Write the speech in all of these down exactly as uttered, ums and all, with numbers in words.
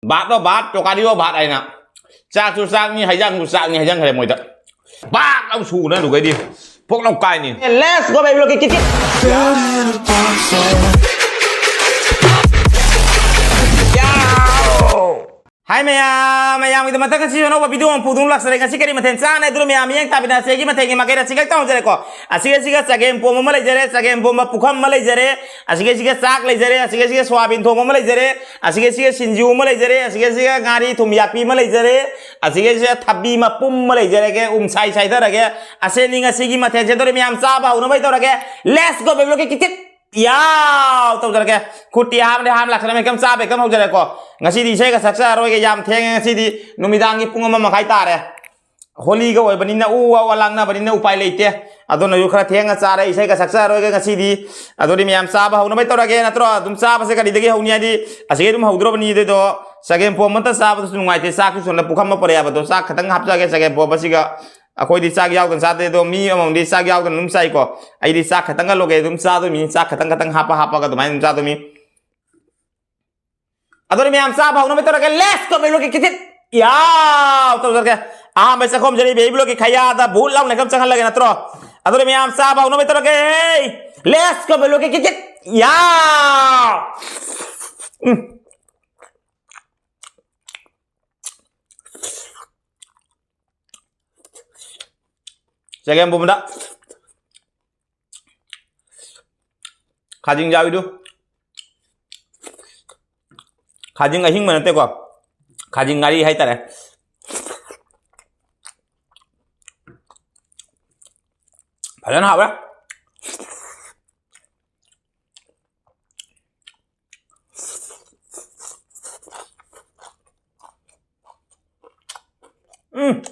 ꯚꯥꯠꯂꯣ ꯚꯥꯠ, ꯇꯣꯀꯥꯔꯤꯌꯣ ꯚꯥꯠ ꯍꯥꯏꯅ꯫ ꯆꯥꯛꯁꯨ ꯆꯥꯛꯅꯤ, ꯍꯩꯖꯥꯡꯁꯨ ꯆꯥꯛꯅꯤ ꯍꯥꯏꯖꯟꯈ꯭ꯔꯦ ꯃꯣꯏꯗ꯫ ꯚꯥꯠ ꯂꯥꯎ ꯁꯨꯅ ꯑꯗꯨꯒꯩꯗꯤ ꯄꯣꯛ ꯂꯥꯎ ꯀꯥꯏꯅꯤ꯫ Let's go, baby, look at it. ꯍꯥꯏ ꯃꯌꯥꯝ, ꯃꯌꯥꯝꯒꯤꯗꯃꯛꯇ ꯉꯁꯤ ꯑꯅꯧꯕ video ꯑꯃ ꯄꯨꯗꯨꯅ ꯂꯥꯛꯆꯔꯦ꯫ ꯉꯁꯤ ꯀꯔꯤ ꯃꯊꯦꯜ ꯆꯥꯅꯤ? ꯑꯗꯨꯅ ꯃꯌꯥꯝ ꯃꯤꯠꯌꯦꯡ ꯇꯥꯕꯤꯅ ꯑꯁꯤꯒꯤ ꯃꯊꯦꯜꯒꯤ ꯃꯥꯏꯀꯩꯗ ꯑꯁꯤ ꯈꯛꯇ ꯍꯧꯖꯔꯦꯀꯣ꯫ ꯑꯁꯤꯒ ꯑꯁꯤꯒ ꯆꯒꯦꯝ ꯄꯣꯝꯕ ꯑꯃ ꯂꯩꯖꯔꯦ, ꯆꯒꯦꯝ ꯄꯣꯝꯕ ꯄꯨꯈꯝ ꯑꯃ ꯂꯩꯖꯔꯦ, ꯑꯁꯤꯒ ꯑꯁꯤꯒ ꯆꯥꯛ ꯂꯩꯖꯔꯦ, ꯑꯁꯤꯒ ꯑꯁꯤꯒ ꯁꯣꯌꯥꯕꯤꯟ ꯊꯣꯡꯕ ꯑꯃ ꯂꯩꯖꯔꯦ, ꯑꯁꯤꯒ ꯑꯁꯤꯒ ꯁꯤꯡꯖꯨ ꯑꯃ ꯂꯩꯖꯔꯦ, ꯑꯁꯤꯒ ꯑꯁꯤꯒ ꯉꯥꯔꯤ ꯊꯨꯝ ꯌꯥꯛꯄꯤ ꯑꯃ ꯂꯩꯖꯔꯦ, ꯑꯁꯤꯒ ꯑꯁꯤꯒ ꯊꯕꯤ ꯃꯄꯨꯝ ꯑꯃ ꯂꯩꯖꯔꯒꯦ, ꯎꯝꯁꯥꯏ ꯁꯥꯏꯊꯔꯒꯦ꯫ ꯑꯁꯤꯅꯤ ꯉꯁꯤꯒꯤ ꯃꯊꯦꯜꯁꯦ꯫ ꯑꯗꯨꯅ ꯃꯌꯥꯝ ꯆꯥꯕ ꯍꯧꯅꯕ ꯇꯧꯔꯒꯦ꯫ Let's go, baby, look at it. ꯌꯥꯎ! ꯇꯧꯖꯔꯒꯦ꯫ ꯈꯨꯠꯇꯤ ꯍꯥꯝꯗꯤ ꯍꯥꯝ ꯂꯥꯛꯁꯜꯂꯦ, ꯃꯦꯀꯝ ꯆꯥꯕ ꯍꯦꯛꯇ ꯍꯧꯖꯔꯦꯀꯣ꯫ ꯉꯁꯤꯗꯤ ꯏꯁꯩꯒ ꯁꯛꯆꯔꯔꯣꯏꯒꯦ, ꯌꯥꯝ ꯊꯦꯡꯉꯦ ꯉꯁꯤꯗꯤ, ꯅꯨꯃꯤꯗꯥꯡꯒꯤ ꯄꯨꯡ ꯑꯃ ꯃꯈꯥꯏ ꯇꯥꯔꯦ꯫ ꯍꯣꯂꯤꯒ ꯑꯣꯏꯕꯅꯤꯅ, ꯎ ꯋꯥ ꯋꯥ ꯂꯥꯡꯅꯕꯅꯤꯅ ꯎꯄꯥꯏ ꯂꯩꯇꯦ꯫ ꯑꯗꯨꯅꯁꯨ ꯈꯔ ꯊꯦꯡꯅ ꯆꯥꯔꯦ, ꯏꯁꯩꯒ ꯁꯛꯆꯔꯔꯣꯏꯒꯦ ꯉꯁꯤꯗꯤ꯫ ꯑꯗꯨꯗꯤ ꯃꯌꯥꯝ ꯆꯥꯕ ꯍꯧꯅꯕ ꯇꯧꯔꯒꯦ, ꯅꯠꯇ꯭ꯔꯣ? ꯑꯗꯨꯝ ꯆꯥꯕꯁꯦ ꯀꯔꯤꯗꯒꯤ ꯍꯧꯅꯤ ꯍꯥꯏꯗꯤ, ꯑꯁꯤꯗꯒꯤ ꯑꯗꯨꯝ ꯍꯧꯗ꯭ꯔꯣꯕꯅꯤ ꯑꯗꯨꯗꯣ꯫ ꯆꯒꯦꯝ ꯄꯣꯝꯕꯇ ꯆꯥꯕꯗꯨꯁꯨ ꯅꯨꯡꯉꯥꯏꯇꯦ, ꯆꯥꯛꯁꯨ ꯁꯣꯝꯗ ꯄꯨꯈꯝ ꯑꯃ ꯄꯨꯔꯛꯑꯦ ꯍꯥꯏꯕꯗꯣ, ꯆꯥꯛ ꯈꯤꯇꯪ ꯍꯥꯞꯆꯒꯦ ꯆꯒꯦꯝ ꯄꯣꯝꯕꯁꯤꯒ꯫ ꯑꯩꯈꯣꯏꯗꯤ ꯆꯥꯛ ꯌꯥꯎꯗꯅ ꯆꯥꯗꯦ, ꯑꯗꯣ ꯃꯤ ꯑꯃꯃꯝꯗꯤ ꯆꯥꯛ ꯌꯥꯎꯗꯅ ꯑꯗꯨꯝ ꯆꯥꯏꯀꯣ꯫ ꯑꯩꯗꯤ ꯆꯥꯛ ꯈꯤꯇꯪꯒ ꯂꯧꯒꯦ ꯑꯗꯨꯝ ꯆꯥꯗꯣꯏꯃꯤ, ꯆꯥꯛ ꯈꯤꯇꯪ ꯈꯤꯇꯪ ꯍꯥꯞꯄ ꯍꯥꯞꯄꯒ ꯑꯗꯨꯃꯥꯏꯅ ꯑꯗꯨꯝ ꯆꯥꯗꯣꯏꯃꯤ꯫ ꯑꯗꯨꯅ ꯃꯌꯥꯝ ꯆꯥꯕ ꯍꯧꯅꯕ ꯇꯧꯔꯒꯦ꯫ Let's go, baby, look at it. ꯌꯥꯎ! ꯇꯧꯖꯔꯒꯦ꯫ ꯑꯍꯥꯟꯕ ꯆꯥꯛꯈꯣꯝꯁꯤꯗ baby, look at ꯈꯌꯥꯗ ꯕꯨꯠ ꯂꯥꯎꯅ ꯂꯩꯈꯝ ꯆꯪꯍꯜꯂꯒꯦ ꯅꯠꯇ꯭ꯔꯣ? ꯑꯗꯨꯅ ꯃꯌꯥꯝ ꯆꯥꯕ ꯍꯧꯅꯕ ꯇꯧꯔꯒꯦ꯫ Let's go, baby, look at it. ꯌꯥꯎ! ꯎꯝ꯫ ꯆꯒꯦꯝ ꯄꯣꯝꯕꯗ ꯈꯥꯖꯤꯡ ꯌꯥꯎꯏꯗꯨ꯫ ꯈꯥꯖꯤꯡ ꯑꯍꯤꯡꯕ ꯅꯠꯇꯦꯀꯣ, ꯈꯥꯖꯤꯡ ꯉꯥꯔꯤ ꯍꯥꯏꯇꯥꯔꯦ꯫ ꯐꯖꯅ ꯍꯥꯎꯔꯦ꯫ ꯎꯝ꯫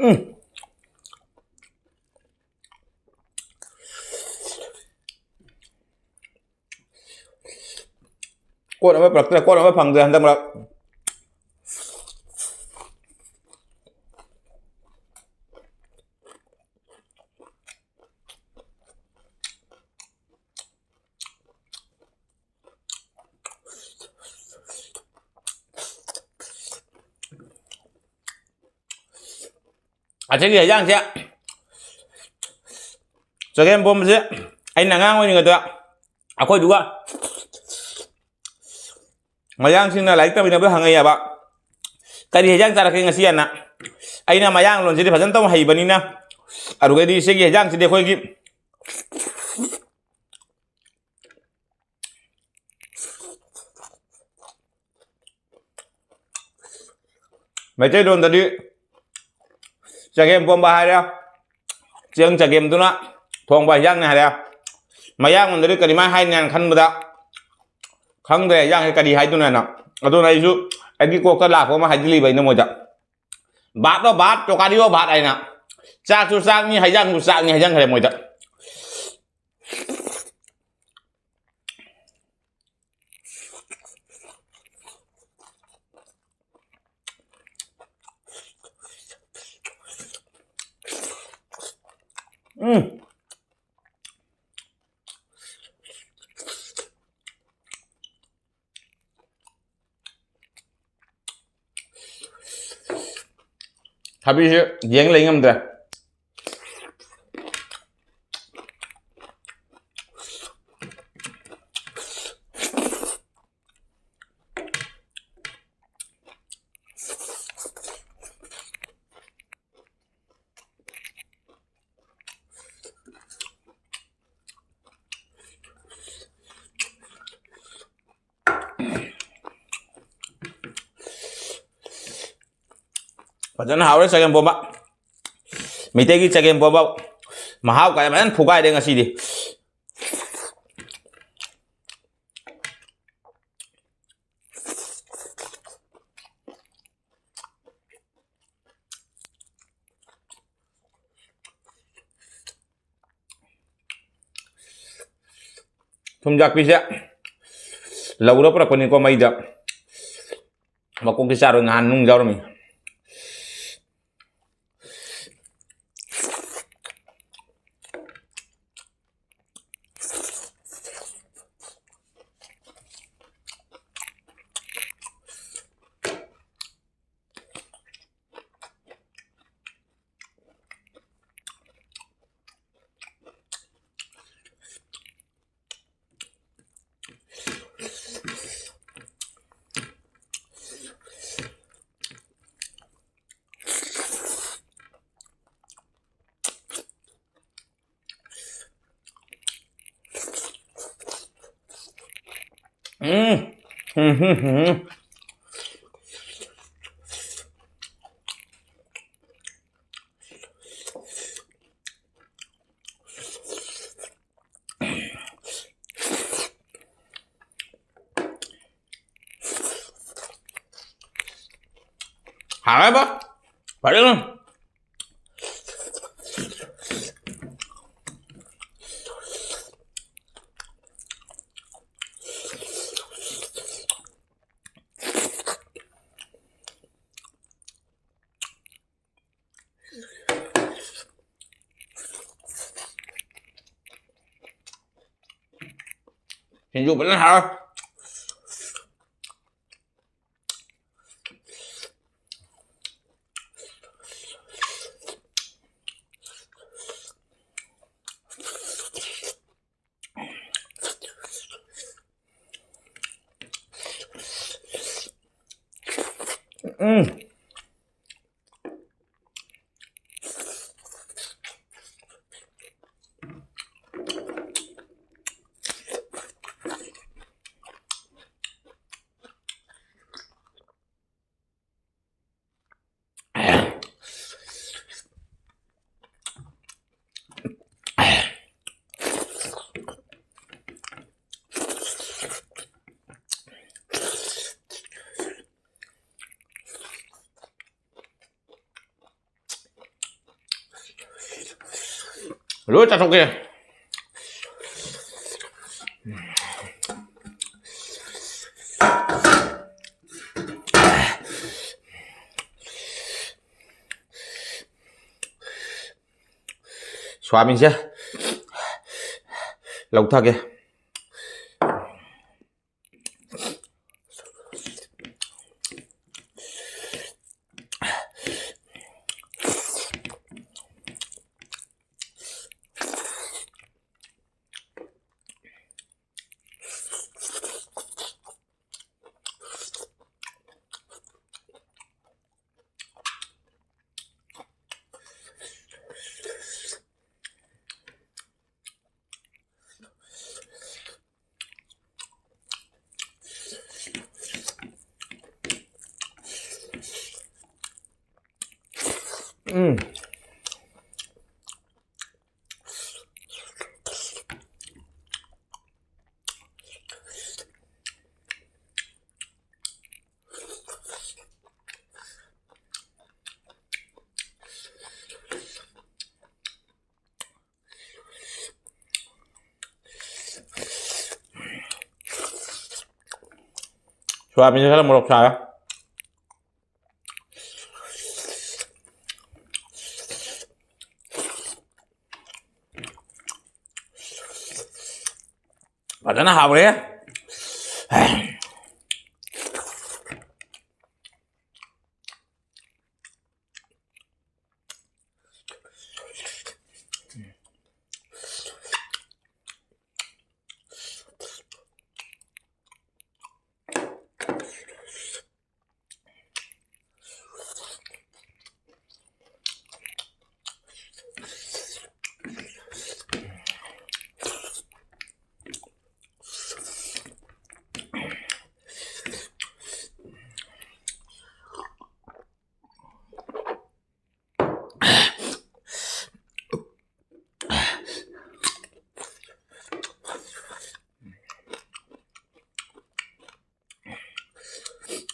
ꯎꯝ꯫ ꯀꯣꯠ ꯑꯃ ꯄꯨꯔꯛꯇ꯭ꯔꯦ, ꯀꯣꯠ ꯑꯃ ꯐꯪꯗ꯭ꯔꯦ ꯍꯟꯗꯛ ꯃꯔꯛ꯫ ꯑꯁꯤꯒꯤ ꯍꯦꯟꯖꯥꯡꯁꯦ, ꯆꯒꯦꯝ ꯄꯣꯝꯕꯁꯦ ꯑꯩꯅ ꯑꯉꯥꯡ ꯑꯣꯏꯔꯤꯉꯩꯗ ꯑꯩꯈꯣꯏꯗꯨꯒ ꯃꯌꯥꯡꯁꯤꯡꯅ ꯂꯥꯏꯔꯤꯛ ꯇꯝꯃꯤꯟꯅꯕꯗ ꯍꯪꯉꯛꯑꯦꯕ, "ꯀꯔꯤ ꯍꯦꯟꯖꯥꯡ ꯆꯥꯔꯛꯀꯦ ꯉꯁꯤ?" ꯍꯥꯏꯅ꯫ ꯑꯩꯅ ꯃꯌꯥꯡ ꯂꯣꯟꯁꯤꯗꯤ ꯐꯖꯅ ꯇꯧ ꯍꯩꯕꯅꯤꯅ, ꯑꯗꯨꯒꯩꯗꯤ ꯁꯤꯒꯤ ꯍꯦꯟꯖꯥꯡꯁꯤꯗꯤ ꯑꯩꯈꯣꯏꯒꯤ ꯃꯩꯇꯩꯂꯣꯟꯗꯗꯤ ꯆꯒꯦꯝ ꯄꯣꯝꯕ ꯍꯥꯏꯔꯦ, ꯆꯦꯡ ꯆꯒꯦꯝꯗꯨꯅ ꯊꯣꯡꯕ ꯍꯦꯟꯖꯥꯡꯅꯤ ꯍꯥꯏꯔꯦ꯫ ꯃꯌꯥꯡꯂꯣꯟꯗꯗꯤ ꯀꯔꯤꯃꯥꯏꯅ ꯍꯥꯏꯅꯤ ꯍꯥꯏꯅ ꯈꯟꯕꯗ ꯈꯪꯗ꯭ꯔꯦ ꯍꯦꯟꯖꯥꯡꯁꯦ ꯀꯔꯤ ꯍꯥꯏꯗꯣꯏꯅꯣ ꯍꯥꯏꯅ꯫ ꯑꯗꯨꯅ ꯑꯩꯁꯨ ꯑꯩꯒꯤ ꯀꯣꯛꯇ ꯂꯥꯛꯄ ꯑꯃ ꯍꯥꯏꯖꯤꯜꯂꯤꯕ ꯑꯩꯅ ꯃꯣꯏꯗ, "ꯚꯥꯠꯂꯣ ꯚꯥꯠ, ꯆꯣꯀꯥꯔꯤꯌꯣ ꯚꯥꯠ" ꯍꯥꯏꯅ꯫ ꯆꯥꯛꯁꯨ ꯆꯥꯛꯅꯤ, ꯍꯦꯟꯖꯥꯡꯁꯨ ꯆꯥꯛꯅꯤ ꯍꯥꯏꯖꯟꯈ꯭ꯔꯦ ꯃꯣꯏꯗ꯫ ꯎꯝ꯫ ꯊꯕꯤꯁꯦ ꯌꯦꯡ ꯂꯩ ꯉꯝꯗ꯭ꯔꯦ꯫ ꯐꯖꯅ ꯍꯥꯎꯔꯦ ꯆꯒꯦꯝ ꯄꯣꯝꯕ꯫ ꯃꯩꯇꯩꯒꯤ ꯆꯒꯦꯝ ꯄꯣꯝꯕ ꯃꯍꯥꯎ ꯀꯥꯏ ꯐꯖꯅ ꯐꯨꯒꯥꯏꯔꯦ ꯉꯁꯤꯗꯤ꯫ ꯊꯨꯝꯖꯥꯛꯄꯤꯁꯦ ꯂꯧꯔ ꯄꯨꯔꯛꯄꯅꯤꯀꯣ ꯃꯩꯗ꯫ ꯃꯀꯣꯛꯇꯤ ꯆꯥꯔꯣꯏ, ꯅꯍꯥꯟ ꯅꯨꯡ ꯌꯥꯎꯔꯝꯃꯤ꯫ ꯎꯝ꯫ ꯎꯝ, ꯎꯝ, ꯎꯝ꯫ ꯍꯥꯎꯋꯦꯕ꯫ ꯐꯖꯅ꯫ ꯁꯤꯡꯖꯨ ꯐꯖꯅ ꯍꯥꯎꯔꯦ꯫ ꯎꯝ꯫ ꯂꯣꯏ ꯆꯥꯊꯣꯛꯀꯦ꯫ ꯁꯣꯌꯥꯕꯤꯟꯁꯦ ꯂꯧꯊꯒꯦ꯫ ꯎꯝ꯫ ꯁꯣꯌꯥꯕꯤꯟꯁꯦ ꯈꯔ ꯃꯣꯔꯣꯛ ꯁꯥꯔꯦ꯫ ꯐꯖꯅ ꯍꯥꯎꯔꯦ꯫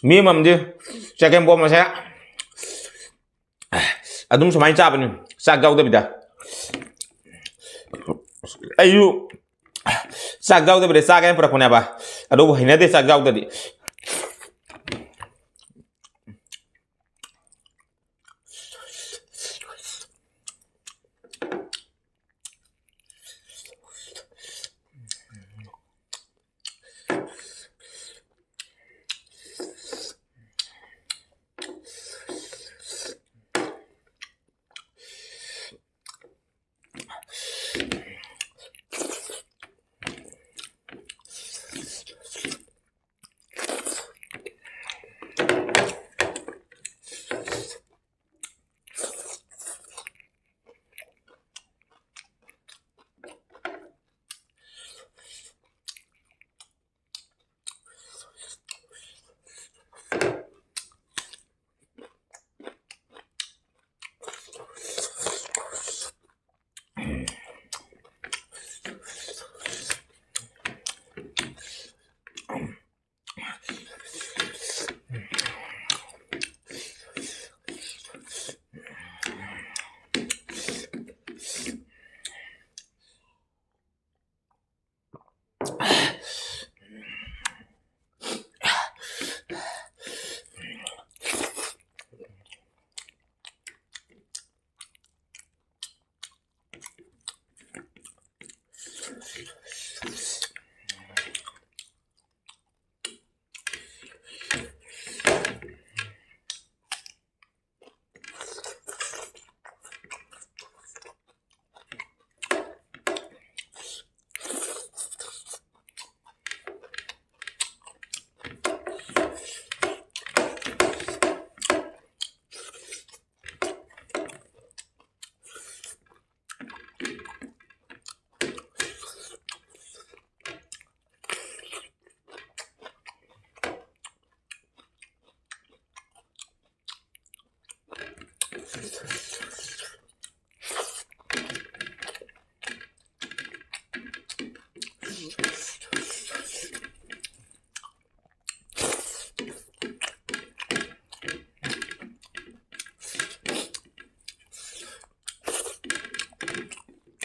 ꯃꯤ ꯑꯃꯃꯝꯗꯤ ꯆꯒꯦꯝ ꯄꯣꯝꯕꯁꯦ ꯑꯗꯨꯝ ꯁꯨꯃꯥꯏꯅ ꯆꯥꯕꯅꯤ, ꯆꯥꯛ ꯌꯥꯎꯗꯕꯤꯗ꯫ ꯑꯩꯁꯨ ꯆꯥꯛ ꯌꯥꯎꯗꯕꯤꯗ ꯆꯥꯒꯦꯅ ꯄꯨꯔꯛꯄꯅꯦꯕ, ꯑꯗꯨꯕꯨ ꯍꯩꯅꯗꯦ ꯆꯥꯛ ꯌꯥꯎꯗꯗꯤ꯫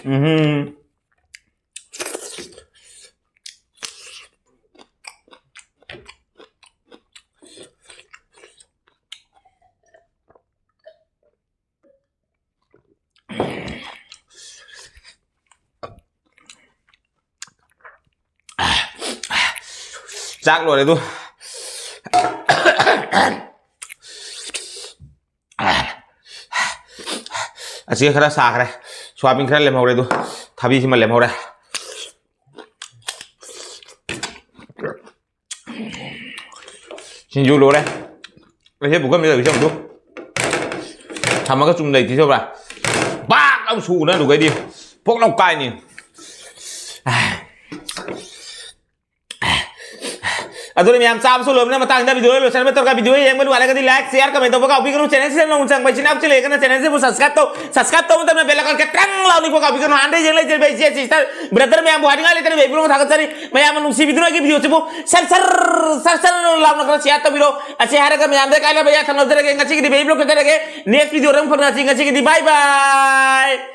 ꯎꯝ꯫ ꯆꯥꯛ ꯂꯣꯏꯔꯦ ꯑꯗꯨ꯫ ꯑꯁꯤ ꯈꯔ ꯁꯥꯈ꯭ꯔꯦ꯫ ꯁꯣꯌꯥꯕꯤꯟ ꯈꯔ ꯂꯦꯝꯍꯧꯔꯦ ꯑꯗꯨ꯫ ꯊꯕꯤꯁꯤꯃ ꯂꯦꯝꯍꯧꯔꯦ꯫ ꯁꯤꯡꯖꯨ ꯂꯣꯏꯔꯦ꯫ ꯑꯩꯁꯦ ꯄꯨꯈꯝꯁꯤꯗ ꯄꯤꯁꯝꯗꯨ ꯊꯝꯃꯒ ꯆꯨꯝꯅ ꯂꯩꯇ꯭ꯔꯤꯁꯤ ꯎꯕ꯭ꯔꯥ? ꯕꯥꯛ ꯂꯥꯎ ꯁꯨꯅ ꯑꯗꯨꯒꯩꯗꯤ ꯄꯣꯛ ꯂꯥꯎ ꯀꯥꯏꯅꯤ꯫ ꯑꯗꯨꯅ ꯃꯌꯥꯝ ꯆꯥꯕꯁꯨ ꯂꯣꯏꯕꯅ ꯃꯇꯥꯡꯗ video ꯂꯣꯏꯁꯤꯟꯕ ꯇꯧꯔꯒ video ꯌꯦꯡꯕ ꯅꯨꯡꯉꯥꯏꯔꯒꯗꯤ like, share, comment ꯇꯧꯕ ꯀꯥꯎꯕꯤꯒꯅꯨ꯫ Channel ꯁꯤꯗ ꯅꯧꯅ ꯆꯪꯕ ꯏꯆꯤꯟ ꯏꯅꯥꯎꯁꯨ ꯂꯩꯔꯒꯅ channel ꯁꯤꯕꯨ subscribe ꯇꯧ꯫ Subscribe ꯇꯧꯕ ꯃꯇꯝꯗ bell icon ꯈꯤꯇꯪ ꯂꯥꯎꯅꯤꯀꯣ ꯀꯥꯎꯕꯤꯒꯅꯨ꯫ ꯍꯥꯟꯅꯗꯩ ꯌꯦꯡ ꯂꯩꯖꯔꯤꯕ ꯏꯆꯦ sister brother ꯃꯌꯥꯝꯕꯨ ꯍꯥꯏꯅꯤꯡꯉꯥꯏ ꯂꯩꯇꯅ baby ꯕ꯭ꯂꯣꯛ ꯊꯥꯒꯠꯆꯔꯤ꯫ ꯃꯌꯥꯝꯅ ꯅꯨꯡꯁꯤꯕꯤꯗꯨꯅ ꯑꯩꯒꯤ video ꯁꯤꯕꯨ ꯁꯔ ꯁꯔ ꯁꯔ ꯁꯔ ꯂꯥꯎꯅ ꯈꯔ share ꯇꯧꯕꯤꯔꯣ꯫ ꯑꯁꯤ ꯍꯥꯏꯔꯒ ꯃꯌꯥꯝꯗ ꯀꯥꯏꯅꯕ ꯌꯥꯊꯪ ꯂꯧꯖꯔꯒꯦ꯫ ꯉꯁꯤꯒꯤꯗꯤ baby ꯕ꯭ꯂꯣꯛ ꯀꯦꯊꯔꯒꯦ꯫ Next video ꯗ ꯑꯃꯨꯛ ꯐꯪꯅꯁꯤ꯫ ꯉꯁꯤꯒꯤꯗꯤ bye bye꯫